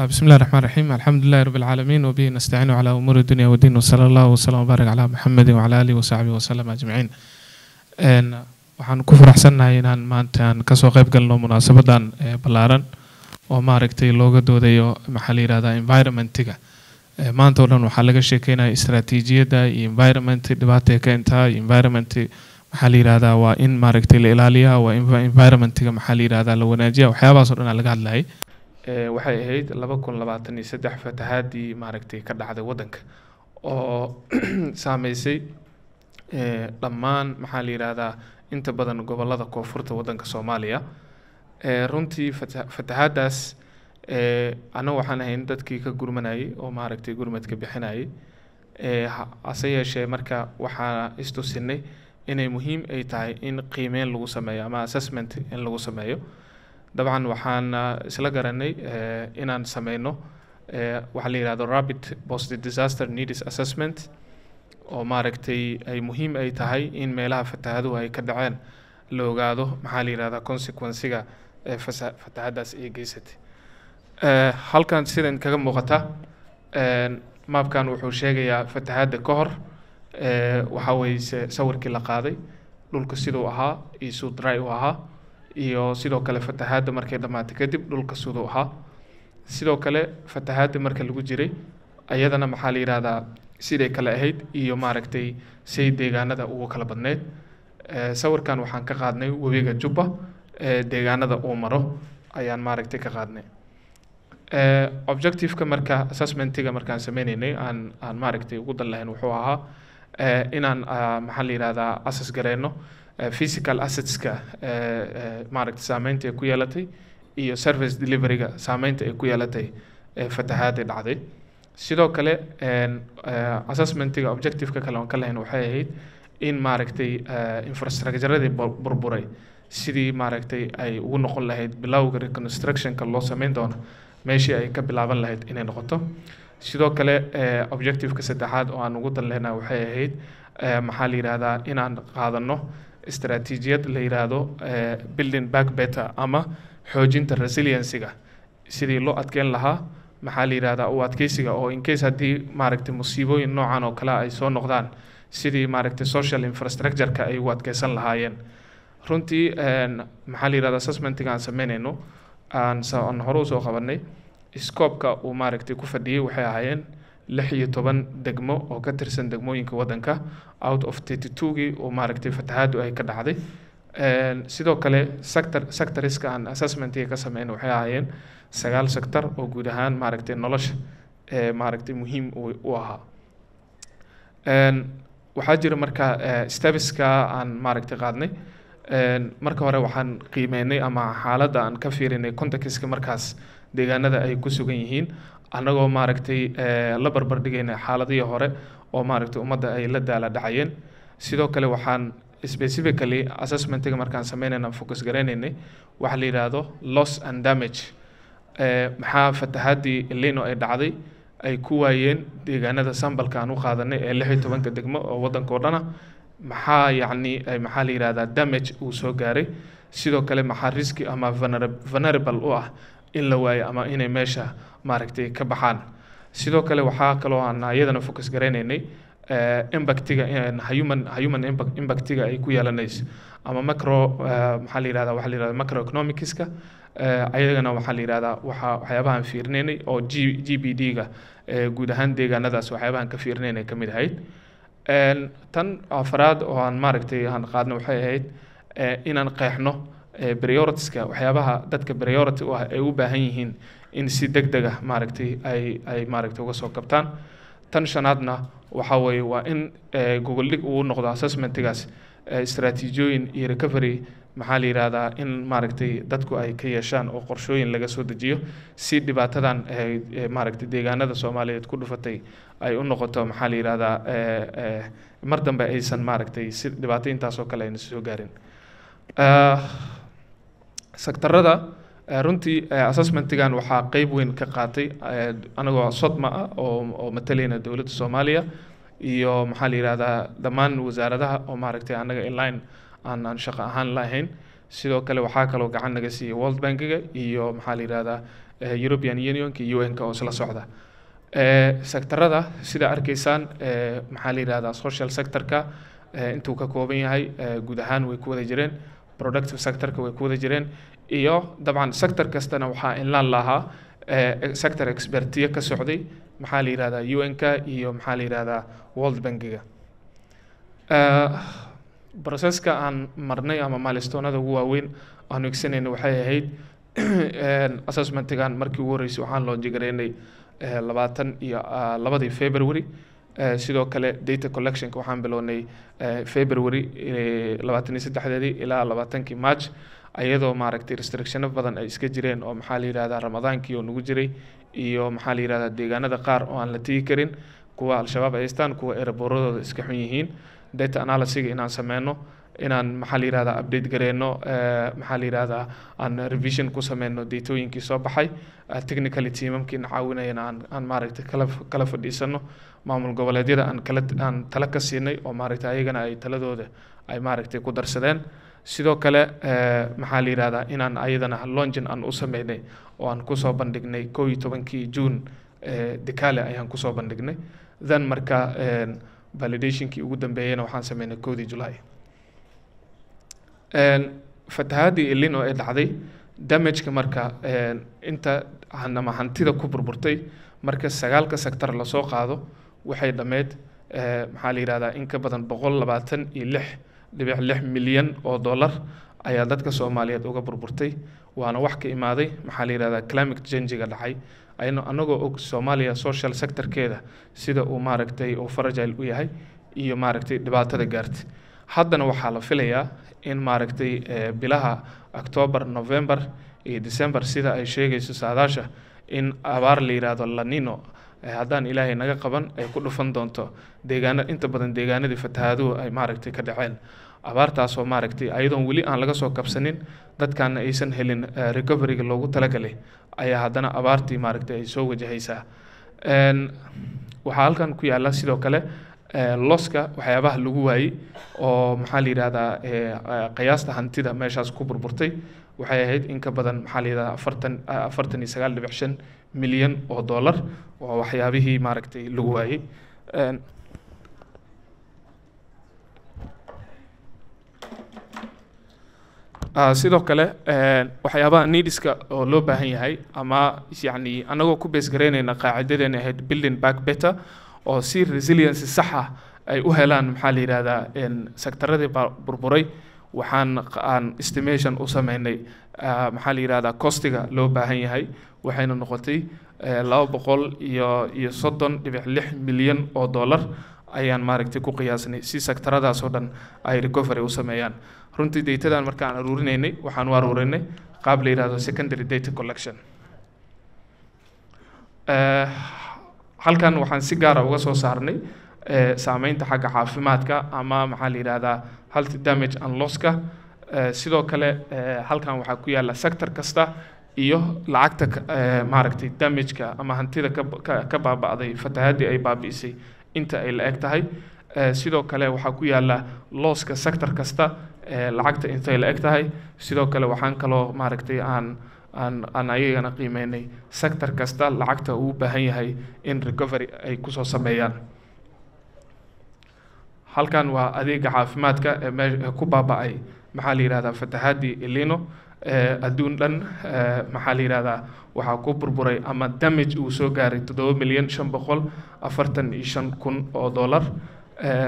بسم الله الرحمن الرحيم، الحمد لله رب العالمين، وبه نستعين على أمور الدنيا والدين، وصلى الله وسلم وبارك على محمد وعلى آله وصحبه وسلم أجمعين. Waxaan ku faraxsannahay inaan maanta aan kasoo qayb galno munaasabadan ballaaran oo maaragtay looga doodayo, maxaa la yihahdaa, environmentiga. Maanta oo dhan waxaa laga sheekeynaya istaraatiijiyadda iyo environment dhibaata ay keentaa iyo environment, maxaa la yihahdaa, waa in maaragtay la ilaaliyaa, waa in environmentiga, maxaa la yihahdaa, la wanaajiya. Waxyaabahaas oo dhan aa laga hadlayay. Waxay ahayd 2023 fatahaadii maaragtay ka dhacday waddanka oo saameysay dhammaan, maxaa la yihahdaa, inta badan gobollada koonfurta waddanka Soomaaliya. Runtii fatahaadaas annaga waxaan ahayn dadkii ka gurmanayay oo maaragtay gurmadka bixinayay. Hase yeeshee marka waxaa istusinay inay muhiim ay tahay in qiimeyn lagu sameeyo ama assessment in lagu sameeyo. Dabcan waxaan isla garanay inaan sameyno waxaa la yihahdo rapid post disaster needs assessment oo maaragtay ay muhiim ay tahay in meelaha fatahaaduhu ay ka dhaceen la ogaado, maxaa la yihahdaa, consequencega ee fatahaadaas ay geysatay. Halkan sidan kaga muuqata maapkan wuxuu sheegayaa fatahaadda ka hor, waxaa weeye sawirkii la qaaday dhulka siduu ahaa iyo siduu dry u ahaa, iyo sidoo kale fatahaadda markay dhammaatay kadib dhulka siduu ahaa. Sidoo kale fatahaadda marka lagu jiray ayadana, maxaa la yihahdaa, siday kale ahayd iyo maaragtay say deegaanada ugu kala badneyd. Sawirkan waxaan ka qaadnay webiga Jubba ee deegaanada uu maro ayaan maaragtay ka qaadnay. Objectiveka marka assessmentiga markaan sameyneynay aan maaragtay ugu dan lahayn wuxuu ahaa inaan maxaa la yihahdaa, assess gareyno physical assetska maaragtay saameynta ay ku yeelatay iyo service deliveryga saameynta ay ku yeelatay fatahaadii dhacday. Sidoo kale assessmentiga objectiveka kale oon ka lahayn waxay ahayd in maaragtay infrastructuradii burburay sidii maaragtay ay ugu noqon lahayd bilowga reconstructionka loo sameyn doono meeshii ay ka bilaaban lahayd inay noqoto. Sidoo kale objectiveka saddexaad oo aan ugu dan lehna waxay ahayd, maxaa la yidhahdaa, inaan qaadano istaraatiijiyad la yidhaahdo building back better ama xoojinta resiliencyga, sidii loo adkeyn lahaa, maxaa la yidhahdaa, u adkeysiga oo in case haddii maaragtay musiibooyin noocan oo kale ay soo noqdaan, sidii maaragtay social infrastructure-ka ay ugu adkeysan lahaayeen. Runtii maxaa la yidhahdaa, assessmentiga aan sameynayno aan hore usoo qabanay scopeka uu maaragtay ku fadhiyey waxay ahaayeen 16 degmo oo ka tirsan degmooyinka waddanka out of 32gii oo maaragtay fatahaadu ay ka dhacday. Sidoo kale sectoriska aan assessmentiga ka sameyn waxay ahaayeen sagaal sector oo guud ahaan maaragtay nolosha ee maaragtay muhiim u ahaa. Waxaa jira marka stepska aan maaragtay qaadnay. Marka hore waxaan qiimeynay ama xaaladda aan ka fiirinay contextka markaas deegaanada ay ku sugan yihiin, annagoo maaragtay la barbar dhigayna xaaladihii hore oo maaragtay ummadda ay la daala dhacayeen. Sidoo kale waxaan specifically assessmentiga markaan sameynayna focus garaynaynay waxa la yidhaahdo loss and damage. Maxaa fatahaadii El Niño ay dhacday ay ku waayeen deegaanada sampleka aan u qaadanay ee 16-ka degmo oo waddanka oo dhana? Maxaa yacni maxaa la yidhahdaa, damage uu soo gaaray? Sidoo kale maxaa riski ama vulnerable u ah in la waayo ama inay meesha maaragtay ka baxaan? Sidoo kale waxaa kaloo aan iyadana focus garaynaynay impactiga human impactiga ay ku yeelanayso ama macro, maxaa la yidhahdaa, waxaa la yidhahdaa macroeconomicska. Ayagana waxaa la yidhahdaa waxa waxyaabahan fiirinaynay oo GDP-ga guud ahaan deegaanadaas waxyaabahan ka fiirinaynay ka mid ahayd. Tan afraad oo aan maaragtay aan qaadno waxay ahayd inaan qeexno prioritiska, waxyaabaha dadka priority u ah ay u baahan yihiin in si deg deg ah maaragtay ay maaragtay uga soo kabtaan. Tan shanaadna waxaa weeye waa in gogoldhig uu noqdo assessmentigaas istaraatiijiyooyin iyo recovery, maxaa la yidhahdaa, in maaragtay dadku ay ka yeeshaan oo qorshooyin laga soo dejiyo si dhibaatadan maaragtay deegaanada Soomaaliyeed ku dhufatay ay u noqoto, maxaa la yidhahdaa, mar dambe aysan maaragtay si dhibaato intaas oo kale ayna soo gaarin. Sectorada runtii assessmentigan waxaa qeyb weyn ka qaatay anagoo SODMA ah oo matalayna dowladda Soomaaliya iyo, maxaa la yidhahdaa, dhammaan wasaaradaha oo maaragtay annaga inline aan shaqo ahaan lahayn. Sidoo kale waxaa kaloo gacan naga siiyey World Bankiga iyo, maxaa la yidhahdaa, European Unionka iyo UN-ka oo isla socda. Sectorada sida arkaysaan, maxaa la yidhahdaa, social sectorka intuu ka kooban yahay guud ahaan way ku wada jireen, productive sectorka way ku wada jireen, iyo dabcan sector kastana waxaa inlaan lahaa sector expertiyo ka socday, maxaa la yidhahdaa, UN-ka iyo, maxaa la yidhahdaa, World Bankiga. Processka aan marnay ama milestoneada ugu waaweyn aanu egsanayna waxay ahayd assessmentigan. Markii ugu horreysay waxaan launch gareynay 22dii February. Sidoo kale data collectionka waxaan bilownay February 23deedii ilaa 20kii March, ayadoo maaragtay restrictiono badan ay iska jireen oo, maxaa la yidhahdaa, Ramadaankii oo nagu jiray iyo, maxaa la yidhahdaa, deegaanada qaar oo aan la tegi karin, kuwa Al-Shabaab ay haystaan, kuwa airportadooda iska xun yihiin. Data analysiga inaan sameyno, inaan, maxaa la yidhahdaa, update gareyno, maxaa la yidhahdaa, aan revision ku sameyno datooyinkii soo baxay, technically teamamkiina caawinayana aan maaragtay kala fadhiisano, maamul goboleedyada aan kala aan tala ka siinay oo maaragtay ayagana ay taladooda ay maaragtay ku darsadeen. Sidoo kale, maxaa la yidhahdaa, inaan ayadana launching aan u sameynay oo aan kusoo bandhignay 11kii June, Dikale ayaan kusoo bandhignay. Then marka validationkii ugu dambeeyeyna waxaan sameynay 1dii July. Fatahaadii El Nino ee dhacday damageka marka inta ama hantida ku burburtay marka sagaalka sector lasoo qaado waxay dhammeyd, maxaa la yidhahdaa, in ka badan 126.6 milyan oo dollar ayaa dadka Soomaaliyeed uga burburtay. Waana wax ka imaaday, maxaa la yidhahdaa, climate change-ga dhacay, ayno anagoo og Soomaaliya social sectorkeeda sida uu maaragtay uu fragile u yahay iyo maaragtay dhibaatada gaartay. Haddana waxaa la filayaa in maaragtay bilaha October, November iyo December, sida ay sheegayso saadaasha, in abaar la yidhaahdo La Nino, haddaan Ilaahay naga qaban, ay ku dhufan doonto deegaana inta badan deegaanadii fatahaaduhu ay maaragtay ka dhaceen. Abaartaasoo maaragtay ayadoon weli aan laga soo kabsanin, dadkaana aysan helin recoveryga loogu talagalay, ayaa haddana abaartii maaragtay ay soo wajahaysaa. Waxaa halkan ku yaalla sidoo kale losska, waxyaabaha lagu waayey oo, maxaa la yidhahdaa, qiyaasta hantida meeshaas ku burburtay waxay ahayd in ka badan, maxaa la yidhahdaa, 49.5 milyan oo dollar waa waxyaabihii maaragtay lagu waayey. Sidoo kale waxyaabaha needska oo loo baahan yahay ama yacni anagoo ku base garaynayna qaacidadeena ahayd building back better, oo si resiliency sax ah ay u helaan, maxaa la yidhahdaa, sectoradii burburay, waxaan aan estimation u sameynay, maxaa la yidhahdaa, costiga loo baahan yahay. Waxayna noqotay 230.6 milyan oo dollar ayaan maaragtay ku qiyaasnay si sectoradaas oo dhan ay recovery u sameeyaan. Runtii datadan markaan aruurinaynay waxaan u aruurinay qaab la yidhahdo secondary data collection. Halkan waxaan si gaara uga soo saarnay saameynta xagga caafimaadka ama, maxaa la yidhahdaa, health damage and losska. Sidoo kale halkan waxaa ku yaalla sector kasta iyo lacagta maaragtay damageka ama hantida ka baaba'day fatahaadii ay baabi'isay inta ay la eg tahay. Sidoo kale waxaa ku yaalla losska sector kasta lacagta intay la eg tahay. Sidoo kale waxaan kaloo maaragtay aan ayagana qiimeynay sector kasta lacagta uu u baahan yahay in recovery ay kusoo sameeyaan. Halkan waa adeega caafimaadka ee mee ku baaba'ay, maxaa la yidhahdaa, fatahaadii El Nino. Adduun dhan, maxaa la yidhahdaa, waxaa ku burburay ama damage uu soo gaaray 7,545,000 oo dollar.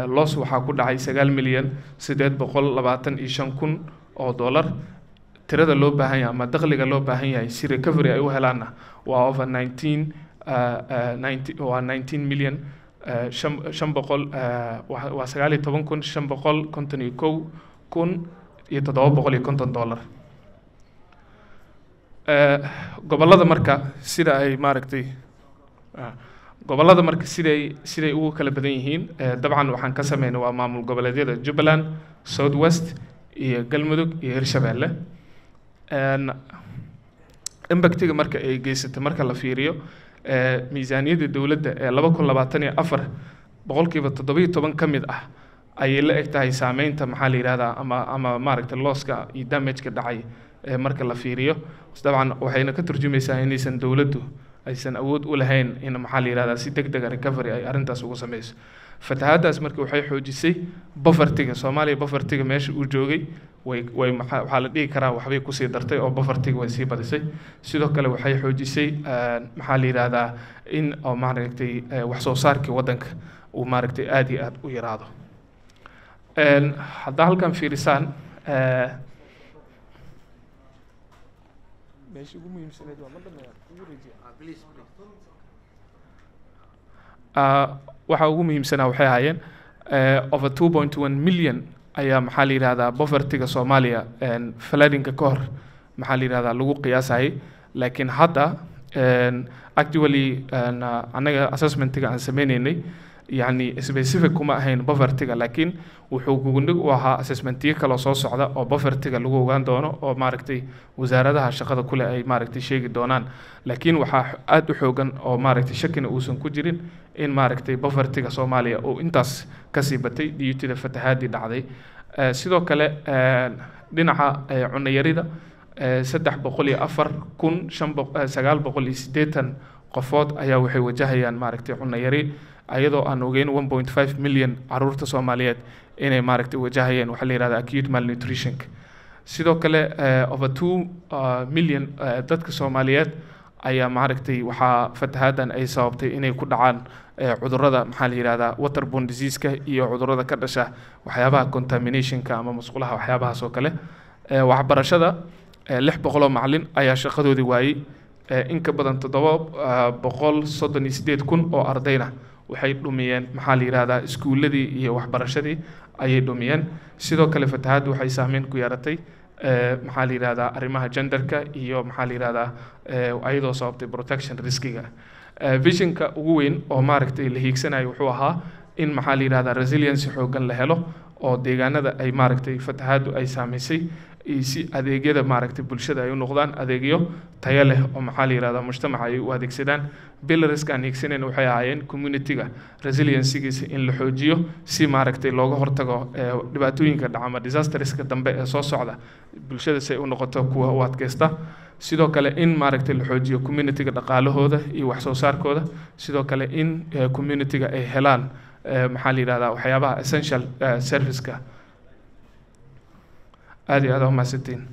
Loss waxaa ku dhacay 9,825,000 oo dollar. Tirada loo baahan yahay ama dakhliga loo baahan yahay si recovery ay u helaanna waa over nineteen ninety waa 19 million shan boqol waa 19,551,750 dollar. Gobollada marka sida ay maaragtay gobollada marka siday ugu kala badan yihiin, dabcan waxaan ka sameynay waa maamul goboleedyada Jubbaland, South West iyo Galmudug iyo Hirshabeelle. Impactiga marka ay geysatay marka la fiiriyo, miisaaniyadda dowladda ee 2024 17% ka mid ah ayay la eg tahay saameynta, maxaa la yidhahdaa, ama maaragtay losska iyo damageka dhacay. Marka la fiiriyo, dabcan waxayna ka turjumaysaa inaysan dowladdu aysan awood u lahayn in, maxaa la yihahdaa, si deg dega recovery ay arrintaas ugu sameyso. Fatahaaddaas marka waxay xoojisay povertyga Soomaaliya. Povertyga meesha uu joogay way waxaa la dhihi karaa waxbay kusii dartay oo povertyga way sii badisay. Sidoo kale waxay xoojisay, maxaa la yidhahdaa, in oo maaragtay wax soo saarkii waddanka uu maaragtay aad iyo aad u yaraado. Haddaa halkan fiirisaan, meesha ugu muhiimsaneed waa ma dhameeyaa ugu wareejiya. Waxa ugu muhiimsanaa waxay ahaayeen over 2.1 million ayaa, maxaa la yidhahdaa, povertyga Soomaaliya floodingka ka hor, maxaa la yidhahdaa, lagu qiyaasayay. Laakiin hadda actually annaga assessmentiga aan sameyneynay yacni specific kuma ahayn povertyga, laakiin wuxuu gugundhig u ahaa assessmentiyo kaloo soo socda oo povertyga lagu ogaan doono oo maaragtay wasaaradaha shaqada kule ay maaragtay sheegi doonaan. Laakiin waxaa aad u xoogan oo maaragtay shakina uusan ku jirin in maaragtay povertyga Soomaaliya uu intaas kasii batay due to the fatahaadii dhacday. Sidoo kale dhinaca cunno yarida, 304 980 qofood ayaa waxay wajahayaan maaragtay cunno yari, ayadoo aan ogeyn 1.5 million caruurta Soomaaliyeed inay maaragtay wajahayeen waxaa la yihahda acute malnutrition. Sidoo kale over 2 million dadka Soomaaliyeed ayaa maaragtay waxaa fatahaaddan ay sababtay inay ku dhacaan cudurrada, maxaa la yihahdaa, waterborne diseaseka iyo cudurrada ka dhasha waxyaabaha contaminationka ama musqulaha, waxyaabahaas oo kale. Waxbarashada, 600 oo macalin ayaa shaqadoodii waayey. In ka badan 738,000 oo ardayna waxay dhumiyeen, maxaa la yihahdaa, iskuulladii iyo waxbarashadii ayay dhumiyeen. Sidoo kale fatahaaddu waxay saameyn ku yeelatay, maxaa la yihahdaa, arrimaha genderka iyo, maxaa la yihahdaa, ayadoo sababtay protection riskiga. Visionka ugu weyn oo maaragtay la hiigsanayo wuxuu ahaa in, maxaa la yihahdaa, resiliency xooggan la helo oo deegaanada ay maaragtay fatahaaddu ay saameysay iyo si adeegyada maaragtay bulshada ay u noqdaan adeegyo tayo leh oo, maxaa la yihahdaa, mujtamaca ay u adeegsadaan. Pillarska aan hiigsanayna waxay ahaayeen communityga resiliencygiisa in la xoojiyo si maaragtay looga hortago dhibaatooyinka dhaca ama disasterska dambe ee soo socda, bulshada si ay u noqoto kuwa u adkeysta. Sidoo kale in maaragtay la xoojiyo communityga dhaqaalahooda iyo wax soo saarkooda. Sidoo kale in communityga ay helaan, maxaa la yihahdaa, waxyaabaha essential serviceka. Aad iyo aad aa umahadsantihiin.